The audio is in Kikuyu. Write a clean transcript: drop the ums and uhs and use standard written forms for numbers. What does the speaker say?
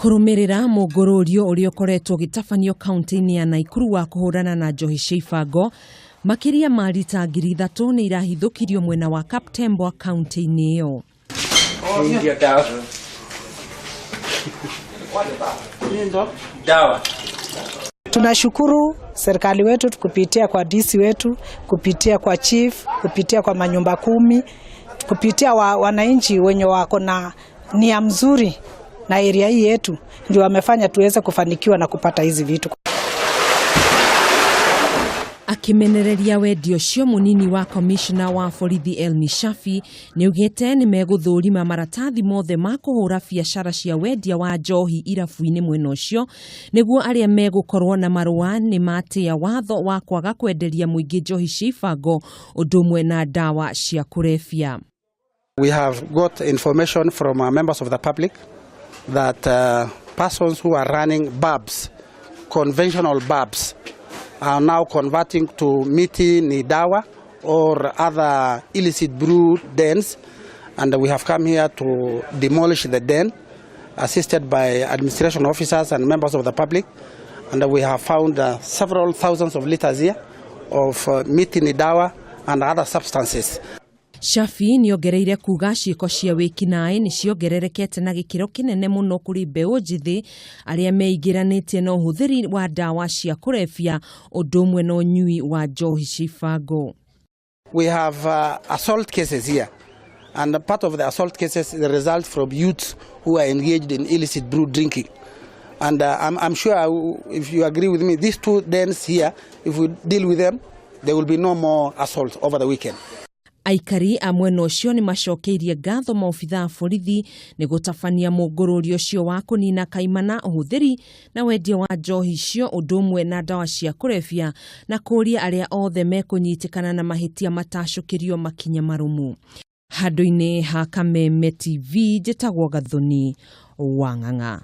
Kũrũmĩrĩra mũngũrũrio ũrĩa ũkoretwo ũgĩtabanio kaunti-inĩ ya Naikuru wa kũhũrana na njohi cia ibango, makĩria ma rita 3000 nĩ irahithũkirio mwena wa Kaptembwa kaunti-inĩ ĩyo. Ndio dawa. Tunashukuru serikali wetu kupitia kwa DC wetu, kupitia kwa chief, kupitia kwa manyumba kumi, kupitia wananchi wenye wako na nia mzuri na area hii yetu, ndio wamefanya tuweze kufanikiwa na kupata hizi vitu. Akimenereria wendia ũcio, mũnini wa komishona wa borithi Elmi Shafi nĩ augĩte nĩ megũthũrima maratathi mothe ma kũhũra biacara cia wendia wa njohi irabu-inĩ mwena ũcio, nĩguo arĩa megũkorwo na marũa nĩ matĩa watho wa kwaga kwenderia mũingĩ njohi cia ibango ũndũ ũmwe na ndawa cia kũrebia. We have got information from members of the public that persons who are running pubs, conventional pubs, are now converting to miti ni dawa or other illicit brew dens, and we have come here to demolish the den, assisted by administration officers and members of the public, and we have found several thousands of liters here of miti ni dawa and other substances. Shafi nĩ ongereire kuga ciĩko cia wĩkinaĩ nĩ ciongererekete na gĩkĩro kĩnene mũno kũrĩ mbeũ njĩthĩ arĩa meingĩranĩtie na ũhũthĩri wa ndawa cia kũrebia ũndũ ũmwe na ũnyui wa njohi cia ibango. We have assault cases here, and part of the assault cases the result from youths who are engaged in illicit brew drinking. And I'm sure if you agree with me, these two dens here, if we deal with them, there will be no more assaults over the weekend. Aikari a mwena ũcio nĩ macokeirie ngatho maobitha a borithi nĩ gũtabania mũngũrũrio ũcio wa kũnina kaimana ũhũthĩri na wendia wa njohi icio ũndũ ũmwe na ndawa cia kũrebia, na kũũria arĩa othe mekũnyitĩkana na mahĩtia matacũkĩrio makinya marũmu. Handũ-inĩ ha Kameme TV, njĩtagwo Gathoni wa Ng'ang'a.